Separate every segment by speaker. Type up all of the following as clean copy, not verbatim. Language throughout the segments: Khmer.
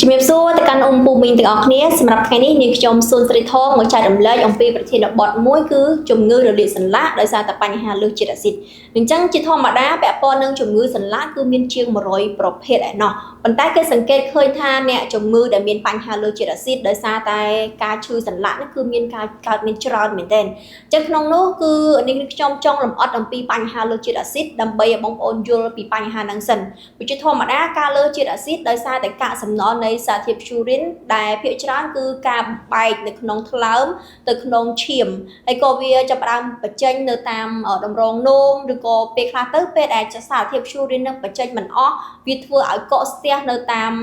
Speaker 1: ជំរាបសួរទៅកាន់អ៊ំពូមីងទាំងអស់គ្នាសម្រាប់ថ្ងៃនេះនាងខ្ញុំស៊ុនស្រីថងមកចែករំលែកអំពីប្រធានបទមួយគឺជំងឺរលាកសន្លាក់ដោយសារតែបញ្ហាលើសជាតិអាស៊ីតអញ្ចឹងជាធម្មតាពាក់ព័ន្ធនឹងជំងឺសន្លាក់គឺមានជាង100ប្រភេទឯណោះប៉ុន្តែគេសង្កេតឃើញថាអ្នកជំងឺដែលមានបញ្ហាលើសជាតិអាស៊ីតដោយសារតែការឈឺសន្លាក់នេះគឺមានការកើតមានច្រើនមែនទែនអញ្ចឹងក្នុងនោះគឺនាងខ្ញុំចង់លម្អិតអំពីបញ្ហាលើសជាតិអាស៊ីតដើម្បីឲ្យបងប្អូនយល់ពីបញ្ហាហ្នឹងសិន វិជាធម្មតាការលើជាតិអាស៊ីតដោយសារតែកាកសំណល់នៃសារធាតុព្យូរីនដែលភាគច្រើនគឺការបំបែកនៅក្នុងថ្លើមទៅក្នុងឈាមហើយក៏វាចាប់ផ្ដើមបញ្ចេញនៅតាមតម្រងនោមឬក៏ពេលខ្លះទៅពេលដែលសារធាតុព្យូរីននឹងបញ្ចេញមិនអស់វាធ្វើឲ្យកកស្ទះនៅតាម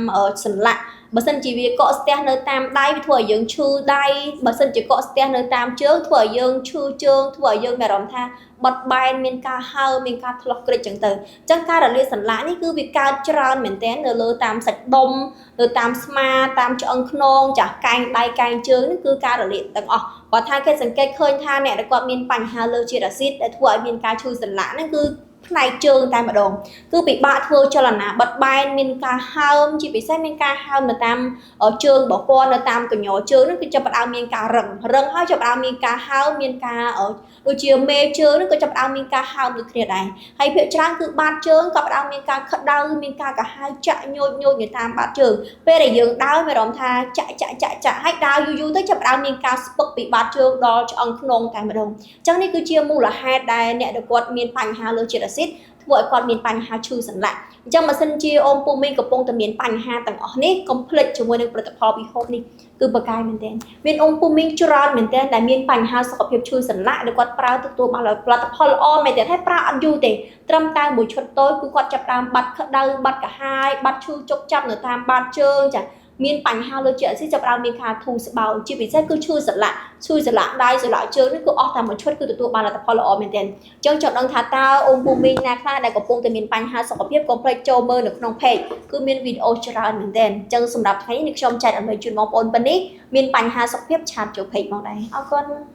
Speaker 1: សន្លាក់បើសិនជាវាកកស្ទះនៅតាមដៃវាធ្វើឲ្យយើងឈឺដៃបើសិនជាកកស្ទះនៅតាមជើងធ្វើឲ្យយើងឈឺជើងធ្វើឲ្យយើងមានអារម្មណ៍ថាបត់បែនមានការហើរមានការឆ្លុះក្រិចចឹងទៅ ចឹងការរលាកសន្លាក់នេះគឺវាកើតច្រើនមែនទែននៅលើតាមសាច់ដុំនៅតាមស្មាតាមឆ្អឹងខ្នងចាស់កែងដៃកែងជើងនេះគឺការរលាកទាំងអស់គាត់ថាគេសង្កេតឃើញថាអ្នកដែលគាត់មានបញ្ហាលើជាតិអាស៊ីតដែលធ្វើឲ្យមានការឈឺសន្លាក់ហ្នឹងគឺផ្នែកជើងតែម្ដងគឺពិបាកធ្វើចលនាបត់បែនមានការហើមជាពិសេសមានការហើមនៅតាមជើងរបស់គាត់នៅតាមកញ្ញរជើងហ្នឹងគឺចាប់ផ្ដើមមានការរឹងរឹងហើយចាប់ផ្ដើមមានការហើមមានការដូចជាមេជើងហ្នឹងក៏ចាប់ផ្ដើមមានការហើមដូចគ្នាដែរ ហើយភាគច្រើនគឺបាតជើងក៏ផ្ដើមមានការក្តៅមានការកាហាយចាក់ញោចញោចនៅតាមបាតជើងពេលដែលយើងដើរមានអារម្មណ៍ថាចាក់ចាក់ចាក់ចាក់ហើយដើរយូរយូរទៅចាប់ផ្ដើមមានការស្ពឹកពីបាតជើងដល់ឆ្អឹងខ្នងតែម្ដងអញ្ចឹងនេះគឺជាមូលហេតុដែលអ្នកដែលគាត់មានបញ្ហាលើជាតិអាស៊ីតធ្វើឲ្យគាត់មានបញ្ហាឈឺសន្លាក់អញ្ចឹងបើសិនជាអូនពូមីងកំពុងតែមានបញ្ហាទាំងអស់នេះកុំភ្លេចជាមួយនឹងផលិតផលពីហូបនេះគឺបកាយមែនទែនមានអង្គពូមីងច្រើនមែនទែនដែលមានបញ្ហាសុខភាពឈឺសន្លាក់ដែលគាត់ប្រើទទួលបានផលិតផលល្អមែនទែនហើយប្រើអត់យូរទេត្រឹមតែមួយឈុតតូចគឺគាត់ចាប់ផ្ដើមបាត់ក្តៅបាត់កាហាយបាត់ឈឺចុកចាប់នៅតាមបាតជើងចាមានបញ្ហាលើជាតិអាស៊ីតចាប់ផ្ដើមមានការធូរស្បើយជាពិសេសគឺឈឺសន្លាក់ឈឺសន្លាក់ដៃសន្លាក់ជើងនេះគឺអស់តែមួយឈុតគឺទទួលបានលទ្ធផលល្អមែនទែនអញ្ចឹងចង់ដឹងថាតើអូនពូមីងណាខ្លះដែលកំពុងតែមានបញ្ហាសុខភាពកុំភ្លេចចូលមើលនៅក្នុង page គឺមានវីដេអូច្រើនមែនទែនអញ្ចឹងសម្រាប់ថ្ងៃនេះខ្ញុំចែករំលែកជូនបងប្អូនប៉ុណ្នេះមានបញ្ហាសុខភាព chat ចូល page មកដែរអរគុណ។